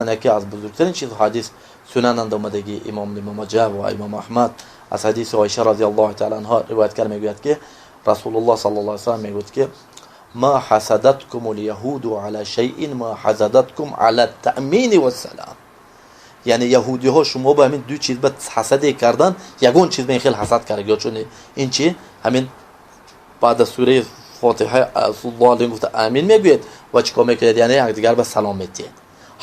Яке аз бузургтарин чиз ҳадис сунананд омадагӣ имом ибн Моҷа ва имом Аҳмад аз ҳадиси Оиша розияллоҳу таала анҳо ривоят карда мегӯяд, ки Расулуллоҳ саллаллоҳу алайҳи васаллам мегӯяд, ки ма ҳасадаткум ляҳуду ала шайин ма ҳасадаткум ала таъмини вассалам. Яъне яҳудиҳо шумо ба ҳамин ду чиз ба ҳасаде кардан, ягон чиз ба ин хел ҳасад карда ё чун ин чи ҳамин баъд аз сураи Фотиҳа золин гуфта амин мегӯед ва чӣ кор мекунед? Яъне якдигар ба салом медиҳед.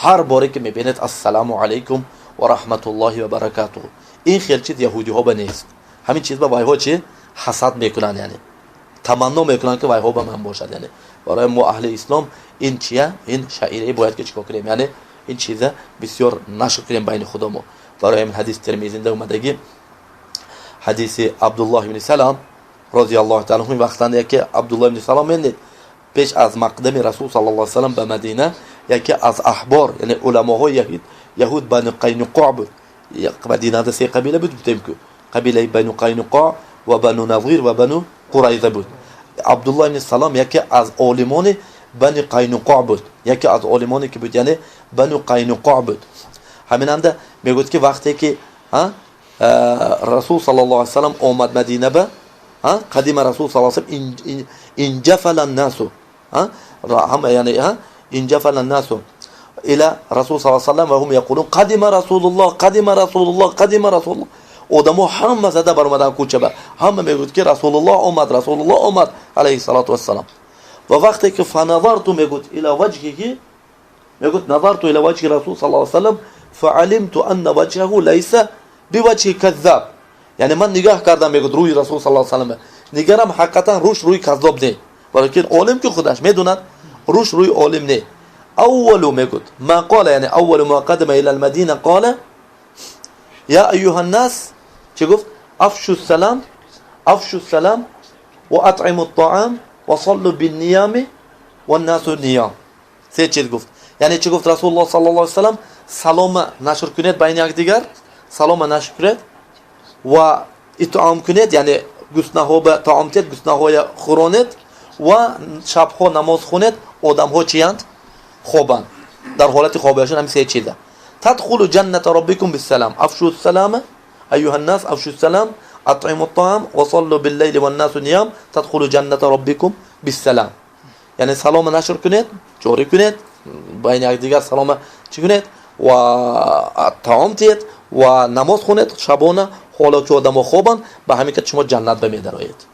Ҳар боре ки мебинед, ассалому алайкум ва раҳматуллоҳи ва баракатуҳ. Ин хел чиз яҳудиҳо ба нест. Ҳамин чиз ба вайҳо чи ҳасад мекунанд, яъне таманно мекунанд, ки вайҳо ба ман бошад. Яъне барои мо аҳли ислом ин чия, ин шаъирае бояд ки чӣ кор кунем? Яъне ин чиза бисёр нашр кунем байни худамо. Барои ҳамин ҳадис Термизинда омадагӣ, ҳадиси Абдуллоҳ ибни Салам розияллоҳу таала анҳу. Вақтанда яке Абдуллоҳ ибни Салом мендид пеш аз мақдами Расул саллаллоҳу алайҳи васаллам ба Мадина, яке аз аҳбор, яъне уламоҳои яҳуд Бану Қайнуқо буд. Мадинада се қабила буд, гуфтем ку, қабилаи Бану Қайнуқо ва Бану Назир ва Бану Қурайза буд. Абдуллоҳ ибни Салом яке аз олимони Бани Қайнуқо буд, яке аз олимоне ки буд, яъне Бану Қайнуқо буд. Ҳаминанда мегӯяд, ки вақте ки Расул саллаллоҳу алайҳи васаллам омад Мадина ба, қадима Расул саллаллоҳу алайҳи васаллам, инҷафала ннасу, ҳама, яъне инҷафала ннасу ила Расул саллаллоҳу алайҳи васаллам ва ҳум яқулун: қадима Расулуллоҳ, қадима Расулуллоҳ, қадима Расулуллоҳ. Одамо ҳама зада баромадан кӯчаба, ҳама мегӯяд, ки Расулуллоҳ омад, Расулуллоҳ омад, алайҳи салоту вассалам. Ва вақте ки фаназарту, мегӯяд, ила ваҷҳиҳи, мегӯяд, назарту ила ваҷҳи Расул саллаллоҳу алайҳи васаллам фаалимту анна ваҷҳаҳу лайса биваҷҳи каззаб. Яъне ман нигаҳ кардам, мегӯяд, рӯи Расул саллаллоҳу алайҳи васаллам, нигарам, ҳақиқатан рӯш рӯи каззоб не, валекин олим ки худаш медонад, рӯш рӯи олим не. Аввалу, мегӯяд, ма қола, яъне аввалу ма қадама ила алмадина, қола: я аюҳа ннас, чӣ гуфт? Афшу салам, афшу салам ва атъиму ттаам ва саллу бинниями ваннасу ниям. Се чиз гуфт. Яъне чӣ гуфт Расулуллоҳ саллаллоҳу алайҳи васаллам? Салома нашр кунед байни якдигар, салома нашр кунед ва итъом кунед, яъне гуснаҳо ба таом тиҳед, гуснаҳоя хӯронед ва шабҳо намоз хонед, одамҳо чиянд? Хобанд, дар ҳолати хобиашон. Ҳамин се чиза тадхулу ҷанната роббикум биссалам. Афшу салама, аюҳа ннас, афшу салам, атъиму ттаам ва саллу биллайли ваннасу ниям, тадхулу ҷанната роббикум биссалам. Яъне салома нашр кунед, ҷорӣ кунед байни якдигар, салома чӣ кунед ва таом тиҳед ва намоз хонед шабона, ҳоло ки одамо хобанд. Ба ҳамин ки шумо ҷаннат ба медароед.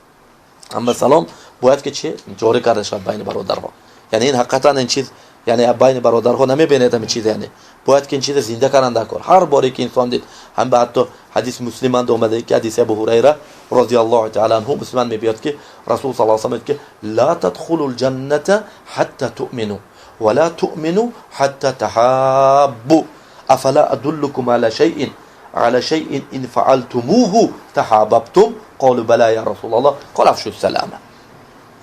Амма салом бояд ки чӣ ҷорӣ карда шавад байни бародарҳо. Яъне ин ҳақиқатан ин чиз, яъне байни бародарҳо намебинед ҳамин чиз, яъне бояд ки ин чиза зинда кардан дар кор. Ҳар боре ки инсон дид ҳам ба ҳатто ҳадис Муслиманд омада, ки ҳадиси Абу Ҳурайра розияллоҳу таала анҳу, Муслиман мебиёд, ки Расул саллаллоҳу алайҳи васаллам ки: ла тадхулу лҷанната ҳатта туъмину ва ла туъмину ҳатта таҳаббу, афала адуллукум ала шайин ин фаалтумуҳу таҳаббтум? Қолу: бала я Расулаллоҳ. Қол: афшу салама.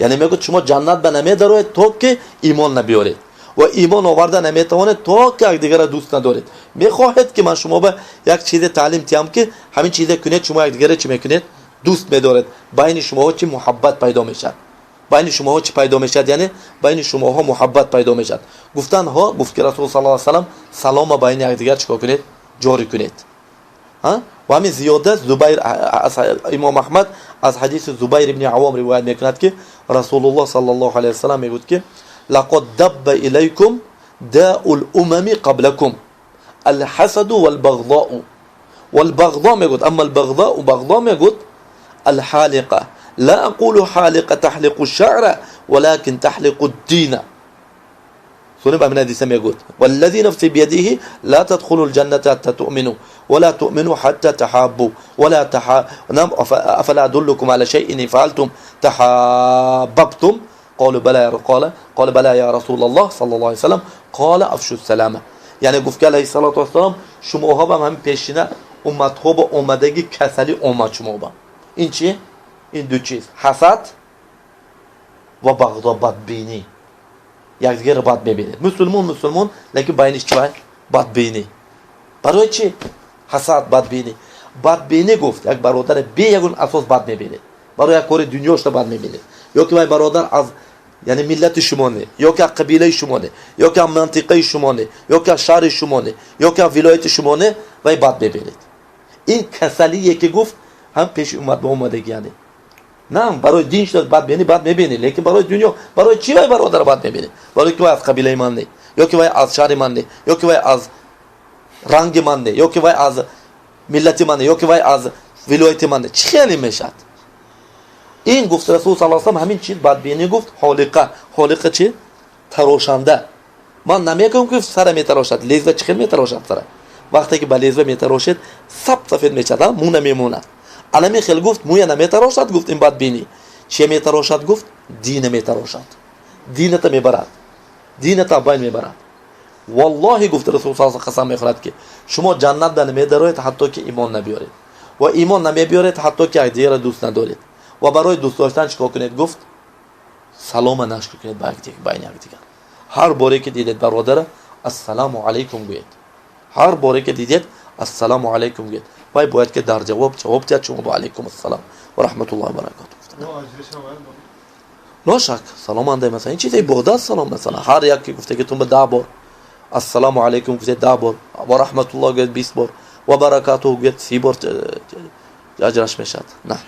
Яъне мегӯяд, шумо ҷаннат ба намедароед, то ки имон набиёред, ва имон оварда наметавонед, то ки якдигарро дӯст надоред. Мехоҳед, ки ман шумо ба як чизе таълим тиҳам, ки ҳамин чизе кунед, шумо якдигарро чӣ мекунед? Дӯст медоред, байни шумоҳо чӣ? Муҳаббат пайдо мешавад. Байни шумоҳо чӣ пайдо мешавад? Яъне байни шумоҳо муҳаббат пайдо мешавад. Гуфтан ҳо. Гуфт ки Расул саллаллоҳу алайҳи васаллам: салома байни якдигар чӣ кор кунед? Ҷорӣ кунед. Ва ҳамин зиёда Зубайр, имом Аҳмад аз ҳадиси Зубайр ибни Авом ривоят мекунад, ки Расулуллоҳ саллаллоҳу алайҳи васаллам мегӯяд, ки лақад дабба илайкум даъу лумами қаблакум алҳасаду валбағзоу. Валбағзо, мегӯяд, амма албағзоу, бағзо, мегӯяд, алҳалиқа, ла ақулу ҳалиқа таҳлиқу шаъра, валакин таҳлиқу ддина. Суниб ҳамин ҳадиса мегӯяд: валлази нафси бiyадиҳи ла тадхулу лҷанната ҳатта туъмину вала туъмину ҳатта таҳаббу вала афала адуллукум ала шайин ин фаалтум таҳаббабтум? قالوا بلى. قال قال بلى يا رسول الله صلى الله عليه وسلم. قال: افشوا السلام. Яъне гуфт ки алайҳи салоту вассалом: шумоҳо ба ҳамин пешина умматҳо ба омадагӣ касалӣ омад шумо ба. Ин чи? Ин ду чиз: ҳасад ва бағзо, бадбинӣ. Якдигарро бад мебинед. Мусулмон мусулмон, лекин байниш чи? Бадбинӣ. Барои чи ҳасад, бадбинӣ? Бадбинӣ, гуфт, як бародаре бе ягон асос бад мебинед, барои як кори дунёшта бад мебинед, ё ки вай бародар аз Яъне миллати шумо не, ё ки аз қабилаи шумо не, ё ки аз мантиқаи шумо не, ё ки аз шаҳри шумо не, ё ки аз вилояти шумо не, вай бад мебинед. Ин касалие ки гуфт, ҳам пеши уммат ба омадагӣ, яъне на барои дин шуд бад бини, бад мебини, лекин барои дунё, барои чӣ вай бародара бад мебини? Барои ки вай аз қабилаи ман не, ё ки вай аз шаҳри ман не, ё ки вай аз ранги ман не, ё ки вай аз миллати ман не, ё ки вай аз вилояти ман не. Чӣ хеле мешавад? Ин гуфт Расул саллаллоҳу алайҳи васаллам, ҳамин чиз бадбинӣ гуфт, ҳолиқа. Ҳолиқа чи? Тарошанда. Ман намегӯям, ки сара метарошад. Лезва чӣ хел метарошад сара? Вақте ки ба лезва метарошед, сап сафед мешавад, мӯ намемонад. Алами хел гуфт, мӯя наметарошад, гуфт, ин бадбинӣ. Чия метарошад, гуфт? Дина метарошад, дината мебарад, дината байн мебарад. Валлоҳи, гуфт Расул, қасам мехӯрад, ки шумо ҷаннат да намедароед, ҳатто ки имон набиёред, ва имон намебиёред, ҳатто ки якдигарро дӯст надоред. Ва барои дӯст доштан чӣ кор кунед, гуфт? Салома нашр кунед байни якдигар. Ҳар боре ки дидед бародара, ассалому алайкум гӯед. Ҳар боре ки дидед, ассалому алайкум гӯед. Вай бояд ки дар ҷавоб ҷавоб диҳад шумо ба алайкум ассалом ва раҳматуллоҳи баракату. Ло шак, салом андай, масалан, ин чизе ибодат, салом. Масалан, ҳар як ки гуфта ки ту ба 10 бор ассалому алайкум гуфтед, 10 бор ва раҳматуллоҳ гӯед, 20 бор ва баракатуҳ гӯед, 30 бор аҷраш мешавад. На.